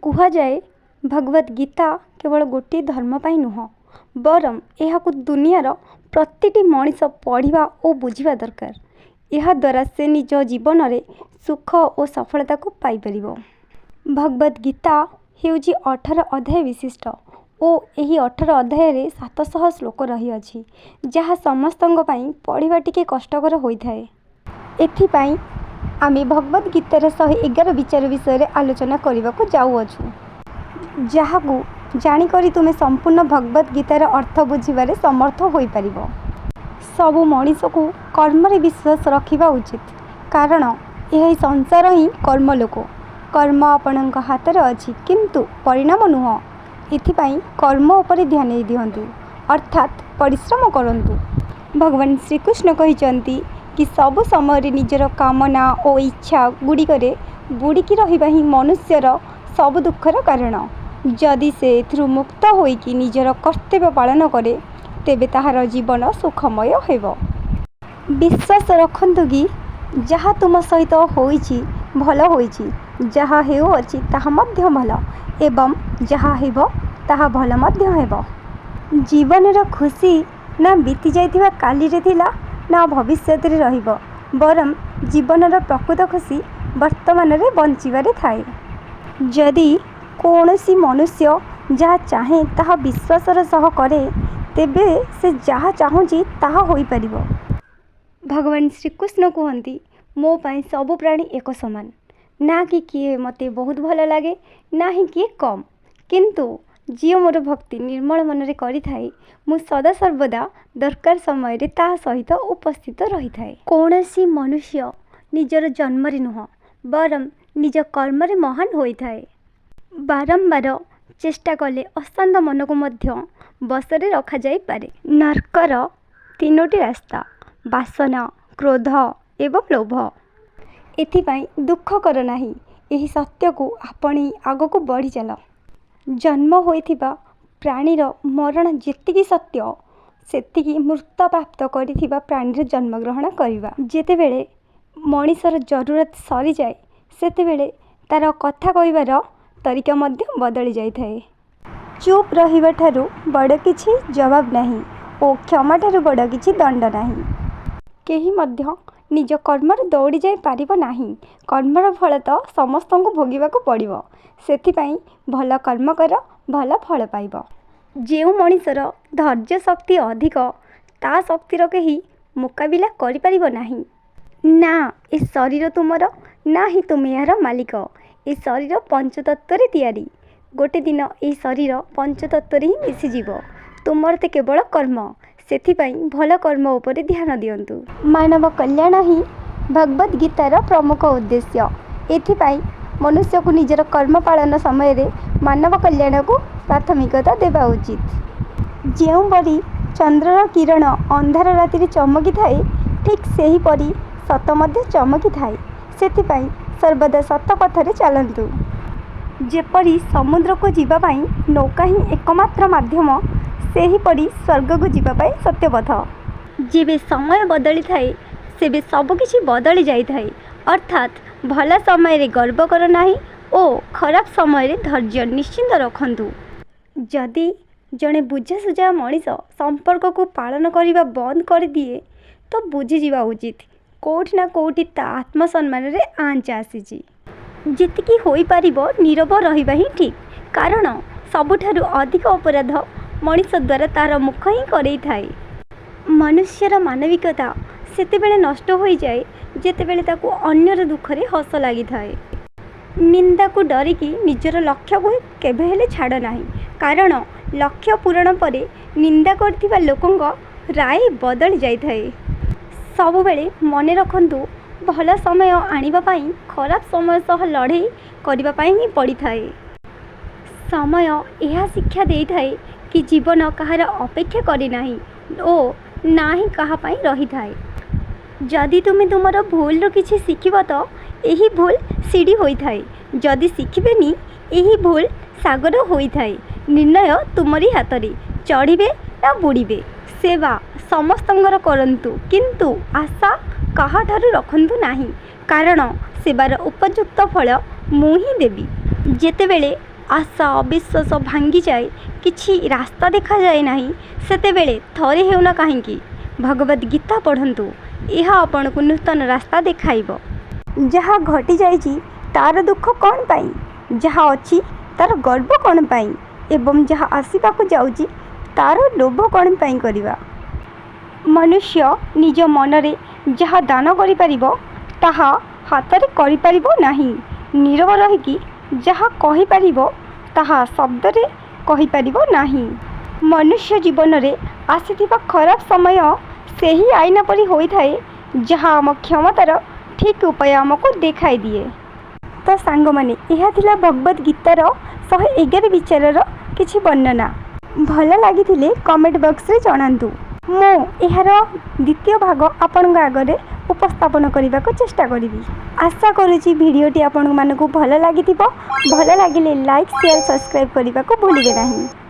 କୁହାଯାଏ, ଭଗବତ ଗୀତା କେବଳ ଗୋଟିଏ ଧର୍ମ ପାଇଁ ନୁହଁ, ବରଂ ଏହାକୁ ଦୁନିଆର ପ୍ରତିଟି ମଣିଷ ପଢ଼ିବା ଓ ବୁଝିବା ଦରକାର। ଏହାଦ୍ୱାରା ସେ ନିଜ ଜୀବନରେ ସୁଖ ଓ ସଫଳତାକୁ ପାଇପାରିବ। ଭଗବତ ଗୀତା ହେଉଛି 18 ଅଧ୍ୟାୟ ବିଶିଷ୍ଟ ଓ ଏହି 18 ଅଧ୍ୟାୟରେ 700 ଶ୍ଲୋକ ରହିଅଛି, ଯାହା ସମସ୍ତଙ୍କ ପାଇଁ ପଢ଼ିବା ଟିକେ କଷ୍ଟକର ହୋଇଥାଏ। ଏଥିପାଇଁ ଆମେ ଭଗବତ ଗୀତାର 111 ବିଚାର ବିଷୟରେ ଆଲୋଚନା କରିବାକୁ ଯାଉଅଛୁ, ଯାହାକୁ ଜାଣିକରି ତୁମେ ସମ୍ପୂର୍ଣ୍ଣ ଭଗବତ ଗୀତାର ଅର୍ଥ ବୁଝିବାରେ ସମର୍ଥ ହୋଇପାରିବ। ସବୁ ମଣିଷକୁ କର୍ମରେ ବିଶ୍ୱାସ ରଖିବା ଉଚିତ, କାରଣ ଏହି ସଂସାର ହିଁ କର୍ମଲୋକ। କର୍ମ ଆପଣଙ୍କ ହାତରେ ଅଛି, କିନ୍ତୁ ପରିଣାମ ନୁହଁ। ଏଥିପାଇଁ କର୍ମ ଉପରେ ଧ୍ୟାନ ଦିଅନ୍ତୁ, ଅର୍ଥାତ୍ ପରିଶ୍ରମ କରନ୍ତୁ। ଭଗବାନ ଶ୍ରୀକୃଷ୍ଣ କହିଛନ୍ତି କି ସବୁ ସମୟରେ ନିଜର କାମନା ଓ ଇଚ୍ଛା ଗୁଡ଼ିକରେ ବୁଡ଼ିକି ରହିବା ହିଁ ମନୁଷ୍ୟର ସବୁ ଦୁଃଖର କାରଣ। ଯଦି ସେ ଏଥିରୁ ମୁକ୍ତ ହୋଇକି ନିଜର କର୍ତ୍ତବ୍ୟ ପାଳନ କରେ, ତେବେ ତାହାର ଜୀବନ ସୁଖମୟ ହେବ। ବିଶ୍ୱାସ ରଖନ୍ତୁ କି ଯାହା ତୁମ ସହିତ ହୋଇଛି ଭଲ ହୋଇଛି, ଯାହା ହେଉଅଛି ତାହା ମଧ୍ୟ ଭଲ ଏବଂ ଯାହା ହେବ ତାହା ଭଲ ମଧ୍ୟ ହେବ। ଜୀବନର ଖୁସି ନା ବିତିଯାଇଥିବା କାଲିରେ ଥିଲା, ନା ଭବିଷ୍ୟତରେ ରହିବ, ବରଂ ଜୀବନର ପ୍ରକୃତ ଖୁସି ବର୍ତ୍ତମାନରେ ବଞ୍ଚିବାରେ ଥାଏ। ଯଦି କୌଣସି ମନୁଷ୍ୟ ଯାହା ଚାହେଁ ତାହା ବିଶ୍ୱାସର ସହ କରେ, ତେବେ ସେ ଯାହା ଚାହୁଁଛି ତାହା ହୋଇପାରିବ। ଭଗବାନ ଶ୍ରୀକୃଷ୍ଣ କୁହନ୍ତି, ମୋ ପାଇଁ ସବୁ ପ୍ରାଣୀ ଏକ ସମାନ। ନା କି କିଏ ମୋତେ ବହୁତ ଭଲ ଲାଗେ, ନା ହିଁ କିଏ କମ୍। କିନ୍ତୁ ଯିଏ ମୋର ଭକ୍ତି ନିର୍ମଳ ମନରେ କରିଥାଏ, ମୁଁ ସଦାସର୍ବଦା ଦରକାର ସମୟରେ ତା ସହିତ ଉପସ୍ଥିତ ରହିଥାଏ। କୌଣସି ମନୁଷ୍ୟ ନିଜର ଜନ୍ମରେ ନୁହଁ, ବରଂ ନିଜ କର୍ମରେ ମହାନ ହୋଇଥାଏ। ବାରମ୍ବାର ଚେଷ୍ଟା କଲେ ଅଶାନ୍ତ ମନକୁ ମଧ୍ୟ ବଶରେ ରଖାଯାଇପାରେ। ନର୍କର ତିନୋଟି ରାସ୍ତା: ବାସନା, କ୍ରୋଧ ଏବଂ ଲୋଭ। ଏଥିପାଇଁ ଦୁଃଖ କର ନାହିଁ, ଏହି ସତ୍ୟକୁ ଆପଣେଇ ଆଗକୁ ବଢ଼ିଚାଲ। ଜନ୍ମ ହୋଇଥିବା ପ୍ରାଣୀର ମରଣ ଯେତିକି ସତ୍ୟ, ସେତିକି ମୃତ୍ୟୁ ପ୍ରାପ୍ତ କରିଥିବା ପ୍ରାଣୀର ଜନ୍ମଗ୍ରହଣ କରିବା। ଯେତେବେଳେ ମଣିଷର ଜରୁରତ ସରିଯାଏ, ସେତେବେଳେ ତା'ର କଥା କହିବାର ତରିକା ମଧ୍ୟ ବଦଳି ଯାଇଥାଏ। ଚୁପ୍ ରହିବା ଠାରୁ ବଡ଼ କିଛି ଜବାବ ନାହିଁ ଓ କ୍ଷମାଠାରୁ ବଡ଼ କିଛି ଦଣ୍ଡ ନାହିଁ। କେହି ମଧ୍ୟ ନିଜ କର୍ମରୁ ଦୌଡ଼ି ଯାଇପାରିବ ନାହିଁ। କର୍ମର ଫଳ ତ ସମସ୍ତଙ୍କୁ ଭୋଗିବାକୁ ପଡ଼ିବ। ସେଥିପାଇଁ ଭଲ କର୍ମ କର, ଭଲ ଫଳ ପାଇବ। ଯେଉଁ ମଣିଷର ଧୈର୍ଯ୍ୟ ଶକ୍ତି ଅଧିକ, ତା' ଶକ୍ତିର କେହି ମୁକାବିଲା କରିପାରିବ ନାହିଁ। ନା ଏ ଶରୀର ତୁମର, ନା ହିଁ ତୁମେ ଏହାର ମାଲିକ। ଏ ଶରୀର ପଞ୍ଚତତ୍ତ୍ୱରେ ତିଆରି। ଗୋଟେ ଦିନ ଏହି ଶରୀର ପଞ୍ଚତତ୍ତ୍ୱରେ ହିଁ ମିଶିଯିବ। ତୁମର ତ କେବଳ କର୍ମ। ସେଥିପାଇଁ ଭଲ କର୍ମ ଉପରେ ଧ୍ୟାନ ଦିଅନ୍ତୁ। ମାନବ କଲ୍ୟାଣ ହିଁ ଭଗବତ ଗୀତାର ପ୍ରମୁଖ ଉଦ୍ଦେଶ୍ୟ। ଏଥିପାଇଁ ମନୁଷ୍ୟକୁ ନିଜର କର୍ମ ପାଳନ ସମୟରେ ମାନବ କଲ୍ୟାଣକୁ ପ୍ରାଥମିକତା ଦେବା ଉଚିତ। ଯେଉଁପରି ଚନ୍ଦ୍ରର କିରଣ ଅନ୍ଧାର ରାତିରେ ଚମକିଥାଏ, ଠିକ୍ ସେହିପରି ସତ ମଧ୍ୟ ଚମକିଥାଏ। ସେଥିପାଇଁ ସର୍ବଦା ସତ ପଥରେ ଚାଲନ୍ତୁ। ଯେପରି ସମୁଦ୍ରକୁ ଯିବା ପାଇଁ ନୌକା ହିଁ ଏକମାତ୍ର ମାଧ୍ୟମ, ସେହିପରି ସ୍ୱର୍ଗକୁ ଯିବା ପାଇଁ ସତ୍ୟପଥ। ଯେବେ ସମୟ ବଦଳିଥାଏ, ସେବେ ସବୁକିଛି ବଦଳି ଯାଇଥାଏ। ଅର୍ଥାତ୍ ଭଲ ସମୟରେ ଗର୍ବ କର ନାହିଁ ଓ ଖରାପ ସମୟରେ ଧୈର୍ଯ୍ୟ ନିଶ୍ଚିତ ରଖନ୍ତୁ। ଯଦି ଜଣେ ବୁଝାସୁଝା ମଣିଷ ସମ୍ପର୍କକୁ ପାଳନ କରିବା ବନ୍ଦ କରିଦିଏ, ତ ବୁଝିଯିବା ଉଚିତ କେଉଁଠି ନା କେଉଁଠି ତା' ଆତ୍ମସମ୍ମାନରେ ଆଞ୍ଚ ଆସିଛି। ଯେତିକି ହୋଇପାରିବ ନୀରବ ରହିବା ହିଁ ଠିକ୍, କାରଣ ସବୁଠାରୁ ଅଧିକ ଅପରାଧ ମଣିଷ ଦ୍ୱାରା ତା'ର ମୁଖ ହିଁ କରେଇଥାଏ। ମନୁଷ୍ୟର ମାନବିକତା ସେତେବେଳେ ନଷ୍ଟ ହୋଇଯାଏ, ଯେତେବେଳେ ତାକୁ ଅନ୍ୟର ଦୁଃଖରେ ହସ ଲାଗିଥାଏ। ନିନ୍ଦାକୁ ଡରିକି ନିଜର ଲକ୍ଷ୍ୟକୁ କେବେ ହେଲେ ଛାଡ଼ ନାହିଁ, କାରଣ ଲକ୍ଷ୍ୟ ପୂରଣ ପରେ ନିନ୍ଦା କରିଥିବା ଲୋକଙ୍କ ରାୟ ବଦଳି ଯାଇଥାଏ। ସବୁବେଳେ ମନେ ରଖନ୍ତୁ, ଭଲ ସମୟ ଆଣିବା ପାଇଁ ଖରାପ ସମୟ ସହ ଲଢ଼େଇ କରିବା ପାଇଁ ହିଁ ପଡ଼ିଥାଏ। ସମୟ ଏହା ଶିକ୍ଷା ଦେଇଥାଏ କି ଜୀବନ କାହାର ଅପେକ୍ଷା କରେ ନାହିଁ ଓ ନା ହିଁ କାହା ପାଇଁ ରହିଥାଏ। ଯଦି ତୁମେ ତୁମର ଭୁଲରୁ କିଛି ଶିଖିବ ତ ଏହି ଭୁଲ ସିଡ଼ି ହୋଇଥାଏ, ଯଦି ଶିଖିବେନି ଏହି ଭୁଲ ସାଗର ହୋଇଥାଏ। ନିର୍ଣ୍ଣୟ ତୁମରି ହାତରେ, ଚଢ଼ିବେ ନା ବୁଡ଼ିବେ। ସେବା ସମସ୍ତଙ୍କର କରନ୍ତୁ, କିନ୍ତୁ ଆଶା କାହାଠାରୁ ରଖନ୍ତୁ ନାହିଁ, କାରଣ ସେବାର ଉପଯୁକ୍ତ ଫଳ ମୁଁ ହିଁ ଦେବି। ଯେତେବେଳେ ଆଶା ଅବିଶ୍ୱାସ ଭାଙ୍ଗିଯାଏ, କିଛି ରାସ୍ତା ଦେଖାଯାଏ ନାହିଁ, ସେତେବେଳେ ଥରେ ହେଉନା କାହିଁକି ଭଗବତ ଗୀତା ପଢ଼ନ୍ତୁ। ଏହା ଆପଣଙ୍କୁ ନୂତନ ରାସ୍ତା ଦେଖାଇବ। ଯାହା ଘଟିଯାଇଛି ତା'ର ଦୁଃଖ କ'ଣ ପାଇଁ, ଯାହା ଅଛି ତା'ର ଗର୍ବ କ'ଣ ପାଇଁ ଏବଂ ଯାହା ଆସିବାକୁ ଯାଉଛି ତା'ର ଲୋଭ କ'ଣ ପାଇଁ କରିବା? ମନୁଷ୍ୟ ନିଜ ମନରେ ଯାହା ଦାନ କରିପାରିବ, ତାହା ହାତରେ କରିପାରିବ ନାହିଁ। ନୀରବ ରହିକି ଯାହା କହିପାରିବ, ତାହା ଶବ୍ଦରେ କହିପାରିବ ନାହିଁ। ମନୁଷ୍ୟ ଜୀବନରେ ଆସିଥିବା ଖରାପ ସମୟ ସେହି ଆଇନା ପରି ହୋଇଥାଏ, ଯାହା ଆମ କ୍ଷମତାର ଠିକ୍ ଉପାୟ ଆମକୁ ଦେଖାଇ ଦିଏ। ତ ସାଙ୍ଗମାନେ, ଏହା ଥିଲା ଭଗବତ ଗୀତାର 111 ବିଚାରର କିଛି ବର୍ଣ୍ଣନା। ଭଲ ଲାଗିଥିଲେ କମେଣ୍ଟ ବକ୍ସରେ ଜଣାନ୍ତୁ। ମୁଁ ଏହାର ଦ୍ୱିତୀୟ ଭାଗ ଆପଣଙ୍କ ଆଗରେ ଉପସ୍ଥାପନ କରିବାକୁ ଚେଷ୍ଟା କରିବି। ଆଶା କରୁଛି ଭିଡ଼ିଓଟି ଆପଣମାନଙ୍କୁ ଭଲ ଲାଗିଥିବ। ଭଲ ଲାଗିଲେ ଲାଇକ୍, ସେୟାର, ସବସ୍କ୍ରାଇବ୍ କରିବାକୁ ଭୁଲିବେ ନାହିଁ।